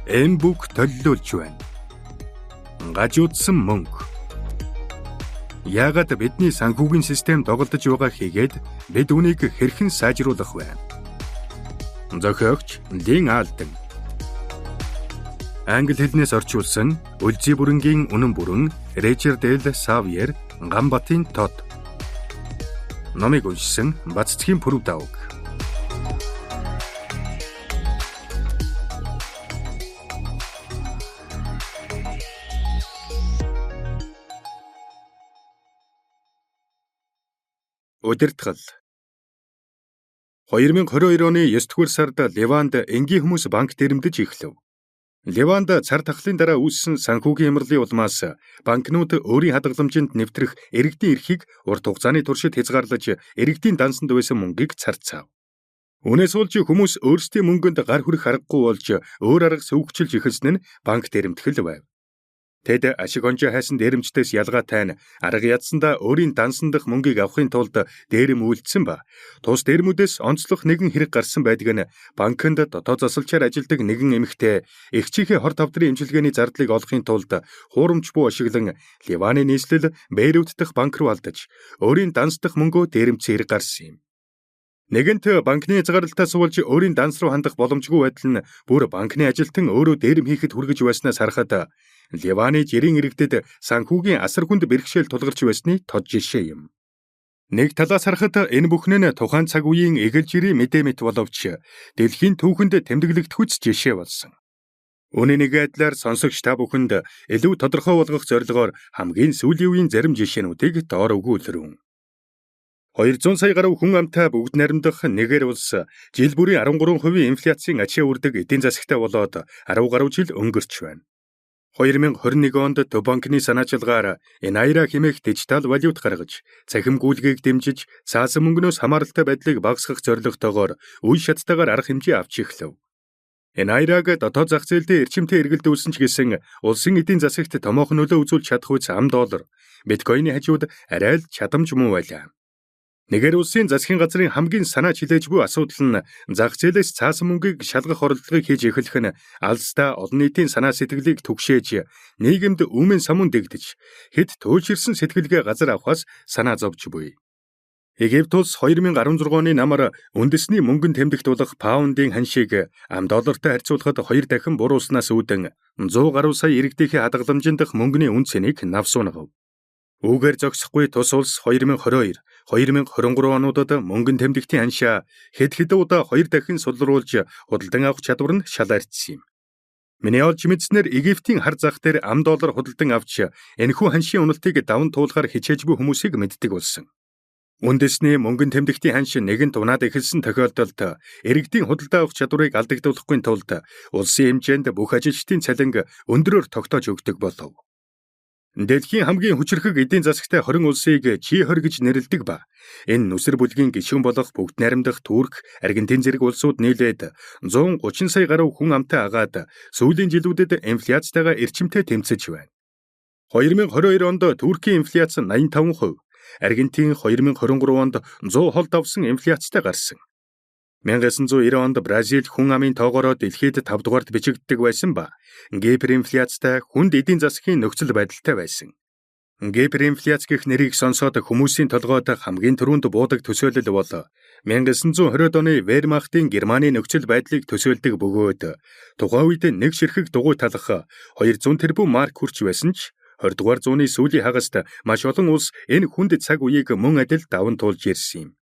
Эмбүк төллүүлж байна. Гажуудсан мөнгө. Яагаад бидний санхүүгийн систем доголдож байгаа хийгээд бид үүнийг хэрхэн сайжруулах вэ? Зохиогч Лин Алдан. Англи хэлнээс орчуулсан Үлзий бүрэнгийн үнэн бүрэн Ричард Л. Савьер, Ганбатын тод. Номыг уншсан Баццгийн Пүрэв давг. Удирдгал 2022 оны 9 дугаар сард Ливанд энгийн хүмүүс банк дэрэмдэж эхлэв. Ливанд цар тахлын дараа үүссэн санхүүгийн хямралын улмаас банкнууд өөрийн хадгаламжинд нэвтрэх иргэдийн эрхийг урт хугацааны туршид хязгаарлаж иргэдийн дансанд байсан мөнгийг царцаав. Үүнээс болж хүмүүс өөрсдийн мөнгөнд гар хүрэх аргагүй болж өөр арга сөвгөчилж эхэлсэн нь банк дэрэмтгэл байв. Тэд ашиг онжоо хайсан дээрэмчдээс ялгаатай нь арга ядсандаа өөрийн дансан дах мөнгийг авахын тулд дээрэм үйлдсэн ба тус дээрмүүдээс онцлох нэгэн хэрэг гарсан байдаг нь банкнд дотоод засалчаар ажилладаг нэгэн эмэгтэй эгчийнхээ хор тавдрын эмчилгээний зардлыг олохын тулд хуурамч буу ашиглан Ливаны нийслэл Бейрут дахь банк руу алдаж өөрийн данс дах мөнгөө дээрэмдсэн хэрэг гарсан юм. Нэгэнт банкны хязгаарлалтаас болж өөрийн данс руу хандах боломжгүй байдал нь бүр банкны ажилтан өөрөө дээрэм хийхэд хүргэж байснаас харахад Ливаны жирийн иргэдэд санхүүгийн асар хүнд бэрхшээл тулгарч байсны тод жишээ юм. Нэг талаас харахад энэ бүхэн нь тухайн цаг үеийн эгэл жирийн мэдээ мэт боловч дэлхийн түүхэнд тэмдэглэгдэхүйц жишээ болсон. Үүний нэг байдлаар сонсогч та бүхэнд илүү тодорхой болгох зорилгоор хамгийн сүүлийн үеийн зарим жишээнүүдийг доор өгүүлрүүн. 200 сая гаруй хүн амтай бүгд наримдах нэгэр улс жил бүрийн 13% инфляцийн ачаа үрдэг эдийн засагтай болоод 10 гаруй жил өнгөрч байна. 2021 онд Төв банкны санаачилгаар Naira хэмээх дижитал валют гаргаж, цахим гүйлгээг дэмжиж, цаасан мөнгнөөс хамааралтай байдлыг багасгах зорилготойгоор үе шаттайгаар арга хэмжээ авч эхлэв. Naira-г дотоод зах зээл дээр эрчимтэй эргэлдүүлсэн ч гэсэн улсын эдийн засагт томоохон нөлөө үзүүлж чадахуйц ам доллар, биткойны хажууд арай л чадамж муу байлаа. Нэгэр улсын засгийн газрын хамгийн санаа чилээж буй асуудал нь зах зээлээс цаасан мөнгийг шалгах оролдлогыг хийж эхлэх нь алстаа олон нийтийн санаа сэтгэлийг түгшээж нийгэмд өмнө самун дэгдэж хэд туйлширсан сэтгэлгээ газар авахаас санаа зовж буй. Египт улс 2016 оны намар үндэсний мөнгөн тэмдэгт болох паундын ханшийг ам доллартай харьцуулахад 2 дахин буруулснаас үүдэн 100 гаруй сая иргэдийнхээ хадгаламжинд дах мөнгөний үн цэнийг навсуунагав. Үүгээр зогсохгүй тус улс 2022, 2023 онуудад мөнгөн тэмдэгтийн ханшаа хэд хэдэн удаа 2 дахин сулруулж худалдан авах чадвар нь шалаарчсан юм. Миний олж мэдснээр Египтийн хар зах дээр ам доллар худалдан авч энэхүү ханшийн уналтыг даван туулахар хичээж буй хүмүүсийг мэддэг болсон. Үндэсний мөнгөн тэмдэгтийн ханш нэгэнт унаад эхэлсэн тохиолдолд иргэдийн худалдаа авах чадварыг алдагдуулахгүй тулд улсын хэмжээнд бүх ажилчдын цалинг өндрөөр тогтоож өгдөг болов. Дэлхийн хамгийн хүчирхэг эдийн засагтай 20 улсыг G20 гэж нэрлэдэг ба энэ нүсэр бүлгийн гишүүн болох бүгд найрамдах Турк, Аргентин зэрэг улсууд нийлээд 130 сая гаруй хүн амтай агаад сүүлийн жилүүдэд инфляцтайгаа эрчимтэй тэмцэж байна. 2022 онд Туркийн инфляц 85%, Аргентин 2023 онд 100 хол давсан инфляцтай гарсан. 1990 онд Бразил хүн амын тоогоороо дэлхийд 5 дугаарт бичигддэг байсан ба гиперинфляцтай хүнд эдийн засгийн нөхцөл байдалтай байсан. Гиперинфляц гэх нэрийг сонсоод хүмүүсийн толгойд хамгийн түрүүнд буудаг төсөөлөл бол 1920-ад оны Вермахтын Германы нөхцөл байдлыг төсөөлдөг бөгөөд тухайн үед нэг ширхэг дугуй талах 200 тэрбум марк хүрч байсан ч 20 дугаар зууны сүүлийн хагаст маш олон улс энэ хүнд цаг үеийг мөн адил даван туулж ирсэн юм.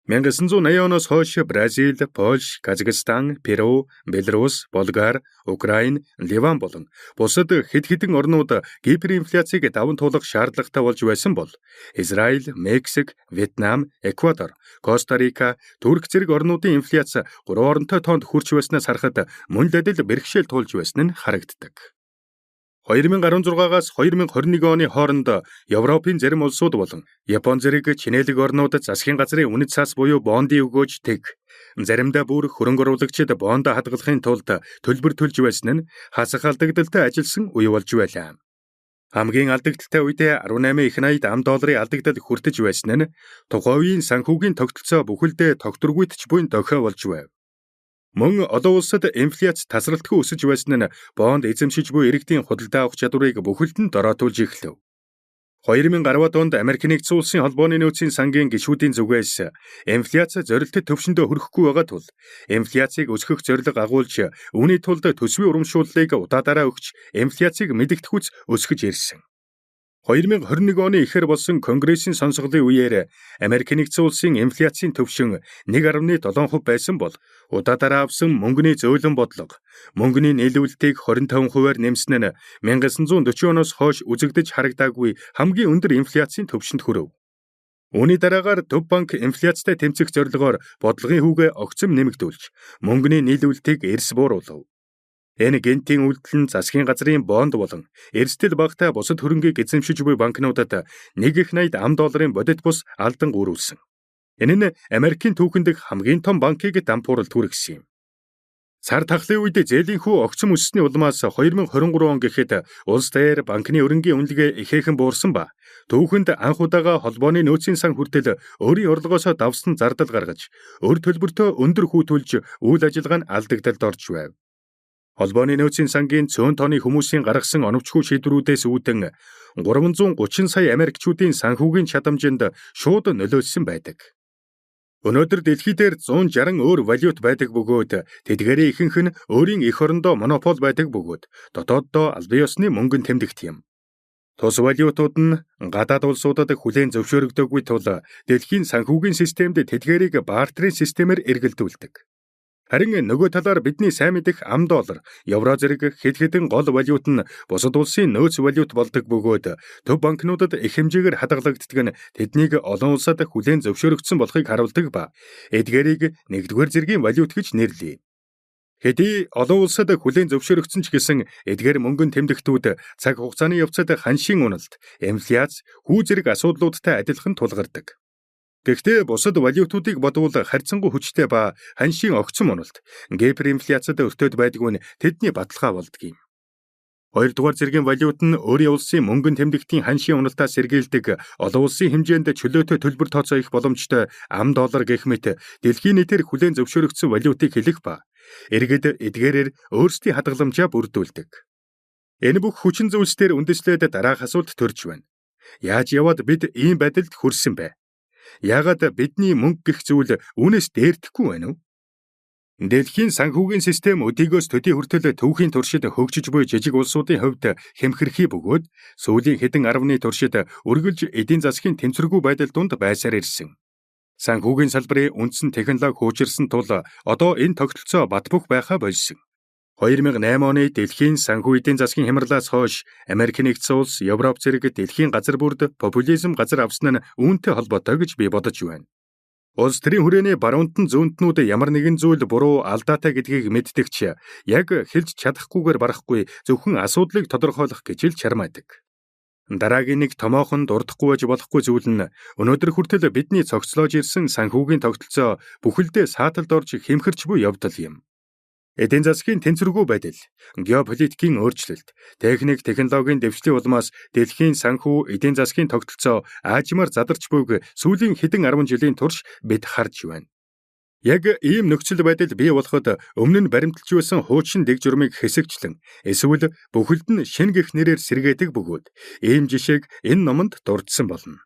1980 оноос хойш Бразил, Польш, Казахстан, Перу, Беларусь, Болгар, Украин, Ливан болон бусад хэд хэдэн орнууд гиперинфляцийг даван туулах шаардлагатай болж байсан бол Израиль, Мексик, Вьетнам, Эквадор, Коста Рика, Турк зэрэг орнуудын инфляц 3 оронтой тоонд хүрч байснаас харахад мөн л адил бэрхшээл туулж байсан нь харагддаг. 2016-аас 2021 оны хооронд Европын зарим улсууд болон Япон зэрэг чинээлэг орнууд засгийн газрын үнэт цаас буюу бондын өгөөж тэг заримдаа бүр хөрөнгө оруулагчид бондоо хадгалахын тулд төлбөр төлж байсан нь хасах алдагдaltaй ажилласан үе болж байлаа. Хамгийн алдагдaltaй үедээ 18 их 80-д ам долларын алдагдал хүртэж байсан нь тухайн үеийн санхүүгийн тогтолцоо бүхэлдээ тогтворгүйт ч буй дохио болж байв. Мөн олон улсад инфляц тасралтгүй өсөж байсан нь бонд эзэмшиж буй иргэдийн худалдаа авах чадварыг бүхэлд нь дороотуулж эхлэв. 2010 онд Америк нэгдсэн улсын холбооны нөөцийн сангийн гишүүдийн зүгээс инфляц зорилттой түвшиндөө хүрэхгүй байгаа тул инфляцийг өсгөх зорилго агуулж үүний тулд төсвийн урамшууллыг удаадаараа өгч инфляцийг мэдэгдэхүйц өсгөж ирсэн. 2021 оны ихэр болсон Конгрессийн сонсголын үеэр Америк нэгдсэн улсын инфляцийн түвшин 1.7% байсан бол удаадаараа авсан мөнгөний зөөлөн бодлого мөнгөний нийлүүлэлтийг 25%-аар нэмсэн нь 1940 оноос хойш үзэгдэж харагдаагүй хамгийн өндөр инфляцийн түвшинд хүрэв. Үүний дараагаар Төв банк инфляцтай тэмцэх зорилгоор бодлогын хүүгээ огцом нэмэгдүүлж мөнгөний нийлүүлэлтийг эрс бууруулав. Энэ гэнтийн үйлдэл нь засгийн газрын бонд болон эрсдэл багатай бусад хөрөнгийг эзэмшиж буй банкнуудад нэг их 80 ам долларын бодит бус алдан гүйрүүлсэн. Энэ нь Америкийн түүхэн дэх хамгийн том банкыг дампууралд хүргэсэн юм. Цар тахлын үед зээлийн хүү огцом өссөний улмаас 2023 он гэхэд улс дээр банкны өрөнгийн үнэлгээ ихээхэн буурсан ба түүхэнд анх удаага холбооны нөөцийн сан хүртэл өөрийн орлогоосоо давсан зардал гаргаж өр төлбөртөө өндөр хүү төлж үйл ажиллагаа нь алдагдалд орж байв. Холбооны нөөцийн сангийн цөөн тооны хүмүүсийн гаргасан оновчгүй шийдвэрүүдээс үүдэн 330 сая америкчуудын санхүүгийн чадамжинд шууд нөлөөлсөн байдаг. Өнөөдөр дэлхий дээр 160 өөр валют байдаг бөгөөд тэдгээрийн ихэнх нь өөрийн эх орондоо монопол байдаг бөгөөд дотооддоо албан ёсны мөнгөн тэмдэгт юм. Тус валютууд нь гадаад улсуудад хүлээн зөвшөөрөгдөөгүй тул дэлхийн санхүүгийн системд тэдгээрийг бартерын системээр эргэлдүүлдэг. Харин нөгөө талаар бидний сайн мэдэх ам доллар, евро зэрэг хэд хэдэн гол валют нь бусад улсын нөөц валют болдог бөгөөд төв банкнуудад их хэмжээгээр хадгалагддаг нь тэднийг олон улсад хүлээн зөвшөөрөгдсөн болохыг харуулдаг ба эдгээрийг нэгдүгээр зэргийн валют гэж нэрлэе. Хэдий олон улсад хүлээн зөвшөөрөгдсөн ч гэсэн эдгээр мөнгөн тэмдэгтүүд цаг хугацааны явцад ханшийн уналт, инфляц, хүү зэрэг асуудлуудтай адилхан тулгардаг. Гэхдээ бусад валютуудыг бодвол харьцангуй хүчтэй ба ханшийн огцом уналт, гиперинфляцид өртөөд байдгүй нь тэдний баталгаа болдог юм. Хоёрдугаар зэргийн валют нь өөрийн улсын мөнгөн тэмдэгтийн ханшийн уналтаас сэргийлдэг олон улсын хэмжээнд чөлөөтэй төлбөр тооцоо их боломжтой ам доллар гэх мэт дэлхийн нийтээр хүлээн зөвшөөрөгдсөн валютыг хэлэх ба эргээд эдгээрээр өөрсдийн хадгаламжаа бүрдүүлдэг. Энэ бүх хүчин зүйлс дээр үндэслээд дараах асуулт төрж байна. Яаж яваад бид ийм байдалд хүрсэн бэ? Яагаад бидний мөнгө гэх зүйл үүнээс дээрдэхгүй байна вэ? Дэлхийн санхүүгийн систем өдийгөөс төдий хүртэл түүхийн туршид хөгжиж буй жижиг улсуудын хувьд хэмхэрхий бөгөөд сүүлийн хэдэн арвны туршид үргэлж эдийн засгийн тэнцвэргүй байдал дунд байсаар ирсэн. Санхүүгийн салбарын үндсэн технологи хуучирсан тул одоо энэ тогтолцоо бат бөх байхаа болсон. 2008 оны дэлхийн санхүү эдийн засгийн хямралаас хойш Америк нэгдсэн улс, Европ зэрэг дэлхийн газар бүрд популизм газар авсан нь үүнтэй холбоотой гэж би бодож байна. Улс төрийн хүрээний баруунтан зүүнтнүүд ямар нэгэн зүйл буруу алдаатай гэдгийг мэддэг ч яг хэлж чадахгүйгээр барахгүй зөвхөн асуудлыг тодорхойлох гэж л чармайдаг. Дараагийн нэг томоохон дурдахгүй байж болохгүй зүйл нь өнөөдөр хүртэл бидний цогцлоож ирсэн санхүүгийн тогтолцоо бүхэлдээ сааталд орж хэмхэрч буй явдал юм. Эдийн засгийн тэнцвэргүй байдал, геополитикийн өөрчлөлт, техник технологийн дэвшлийн улмаас дэлхийн санхүү эдийн засгийн тогтолцоо аажмаар задарч буйг сүүлийн хэдэн 10 жилийн турш бид харж байна. Яг ийм нөхцөл байдал бий болоход өмнө нь баримталж байсан хуучин дэг журмыг хэсэгчлэн эсвэл бүхэлд нь шинэ гэх нэрээр сэргээдэг бөгөөд ийм жишээг энэ номонд дурдсан болно.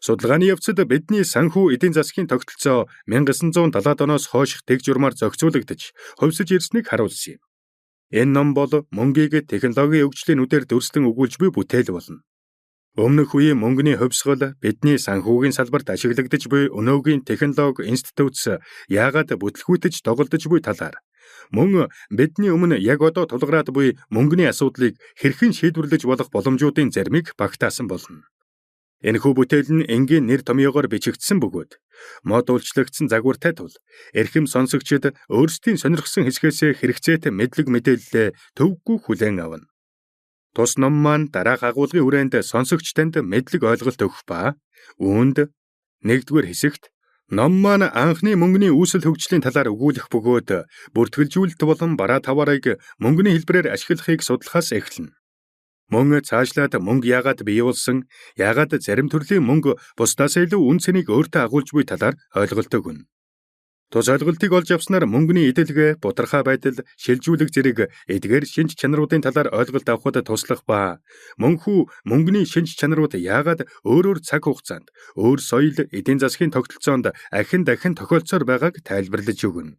Судалгааны явцад бидний санхүү эдийн засгийн тогтолцоо 1970-ад оноос хойших дэг журмаар зохицуулагдаж хувьсаж ирснийг харуулсан юм. Энэ ном бол мөнгийг технологийн хөгжлийн нүдээр дүрслэн өгүүлж буй бүтээл болно. Өмнөх үеийн мөнгөний хувьсгал бидний санхүүгийн салбарт ашиглагдаж буй өнөөгийн технологи институтс яагаад бүтлгүүтэж доголдож буй талаар мөн бидний өмнө яг одоо тулгараад буй мөнгөний асуудлыг хэрхэн шийдвэрлэж болох боломжуудын заримыг багтаасан болно. Энэхүү бүтээл нь энгийн нэр томьёогоор бичигдсэн бөгөөд мод уулчлагдсан загвартай тул эрхэм сонсогчид өөрсдийн сонирхсан хэсгээсээ хэрэгцээтэй мэдлэг мэдээллээ төвгүй хүлээн авна. Тус ном маань дараах агуулгын хүрээнд сонсогч танд мэдлэг ойлголт өгөх ба үүнд нэгдүгээр хэсэгт ном маань анхны мөнгөний үүсэл хөгжлийн талаар өгүүлэх бөгөөд бүртгэлжүүлэлт болон бараа таваарыг мөнгөний хэлбэрээр ашиглахыг судлахаас эхэлнэ. Мөн цаашлаад мөнгө яагаад бий болсон, яагаад зарим төрлийн мөнгө бусдаас илүү үн цэнийг өөртөө агуулж буй талаар ойлголт өгнө. Тус ойлголтыг олж авснаар мөнгөний эдэлгээ, бутархай байдал, шилжүүлэг зэрэг эдгээр шинж чанаруудын талаар ойлголт авахад туслах ба мөнхүү мөнгөний шинж чанарууд яагаад өөр өөр цаг хугацаанд, өөр соёл, эдийн засгийн тогтолцоонд ахин дахин тохиолдсоор байгааг тайлбарлаж өгнө.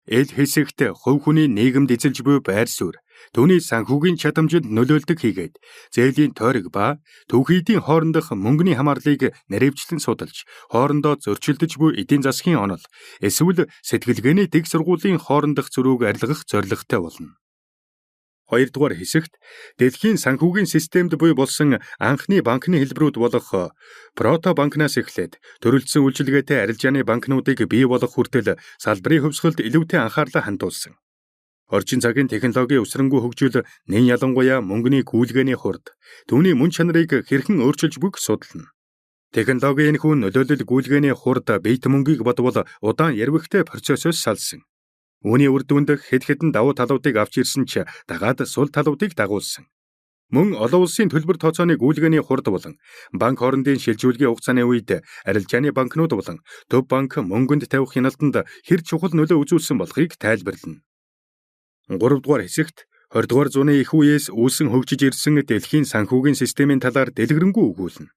Эл хэсэгт хувь хүний нийгэмд эзэлж буй байр суурь, түүний санхүүгийн чадамжинд нөлөөлдөг хийгээд зээлийн тойрог ба түүхийдийн хоорондох мөнгөний хамаарлыг наривчлан судалж, хоорондоо зөрчилдөж буй эдийн засгийн онол эсвэл сэтгэлгээний дэг сургуулийн хоорондох зөрүүг арилгах зорилготой болно. Хоёрдугаар хэсэгт дэлхийн санхүүгийн системд буй болсон анхны банкны хэлбэрүүд болох прото банкнаас эхлээд төрөлдсөн үйлчилгээтэй арилжааны банкнуудыг бий болгох хүртэл салбарын хувьсгалд илүүтэй анхаарлаа хандуулсан. Орчин цагийн технологийн өсрөнгүү хөгжил нэн ялангуяа мөнгөний гүйлгээний хурд, түүний мөн чанарыг хэрхэн өөрчилж буйг судална. Технологийн энэхүү нөлөөлөл гүйлгээний хурд бит мөнгийг бодвол удаан ярвигтэй процессоос салсан. Үүний үр дүнд хэд хэдэн давуу талуудыг авч ирсэн ч дагаад сул талуудыг дагуулсан. Мөн олон улсын төлбөр тооцооны гүйлгээний хурд болон банк хоорондын шилжүүлгийн хугацааны үед арилжааны банкнууд болон төв банк мөнгөнд тавих хяналтанд хэр чухал нөлөө үзүүлсэн болохыг тайлбарлана. Гуравдугаар хэсэгт 20 дугаар зууны их үеэс үүсэн хөгжиж ирсэн дэлхийн санхүүгийн системийн талаар дэлгэрэнгүй өгүүлнэ.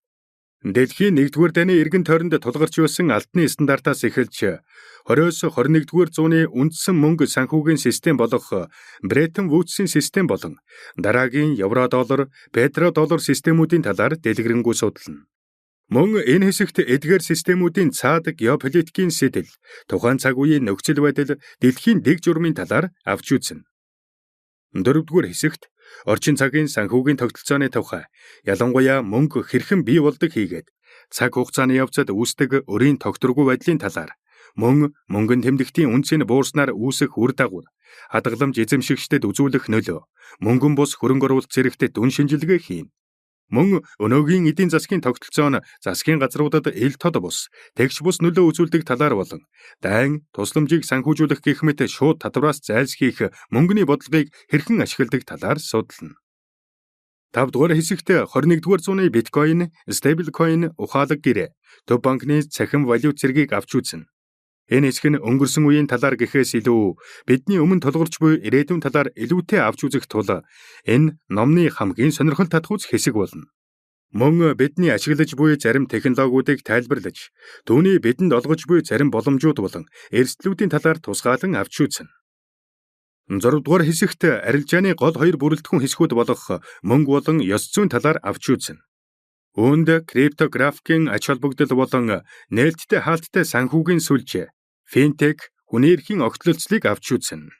Дэлхийн 1-р дайны эргэн тойронд тулгарч байсан алтны стандартаас эхэлж 20-оос 21-р зууны үндсэн мөнгө санхүүгийн систем болох Бреттон Вудсийн систем болон дараагийн евро доллар, петро доллар системүүдийн талаар дэлгэрэнгүй судална. Мөн энэ хэсэгт эдгээр системүүдийн цаад геополитикийн сэтэл, тухайн цаг үеийн нөхцөл байдал, дэлхийн дэг журмын талаар авч үзнэ. Дөрөвдүгээр хэсэгт орчин цагийн санхүүгийн тогтолцооны тухай, ялангуяа мөнгө хэрхэн бий болдог хийгээд цаг хугацааны явцад үүсдэг өрийн тогтворгүй байдлын талаар, мөн мөнгөн тэмдэгтийн үндсийн буурснаар үүсэх үр дагавар, хадгаламж эзэмшигчдэд үзүүлэх нөлөө, мөнгөн бус хөрөнгө оруулалт зэрэгт дүн шинжилгээ хийнэ. Мөн өнөөгийн эдийн засгийн тогтолцоо нь засгийн газруудад ил тод бус, тэгш бус нөлөө үзүүлдэг талаар болон дайн тусламжийг санхүүжүүлэх гэх мэт шууд татвараас зайлсхийх мөнгөний бодлогыг хэрхэн ашигладаг талаар судална. 5 дугаар хэсэгт 21-р зууны биткойн, стейблкойн, ухаалаг гэрээ, төв банкны цахим валют зэргийг авч үзнэ. Энэ хэсэг нь өнгөрсөн үеийн талаар гэхээс илүү бидний өмнө тулгарч буй ирээдүйн талаар илүүтэй авч үзэх тул энэ номны хамгийн сонирхол татахуйц хэсэг болно. Мөн бидний ашиглаж буй зарим технологиудыг тайлбарлаж, түүний бидэнд олгож буй зарим боломжууд болон эрсдлүүдийн талаар тусгаалan авч үзнэ. 6 дугаар хэсэгт арилжааны гол хоёр бүрэлдэхүүн хэсгүүд болох мөнгө болон ёс зүйн талаар авч үзнэ. Үүнд криптографикийн ач холбогдол болон нээлттэй хаалттай санхүүгийн сүлжээ, финтек, хүний эрхийн огтлолцлыг авч үзнэ.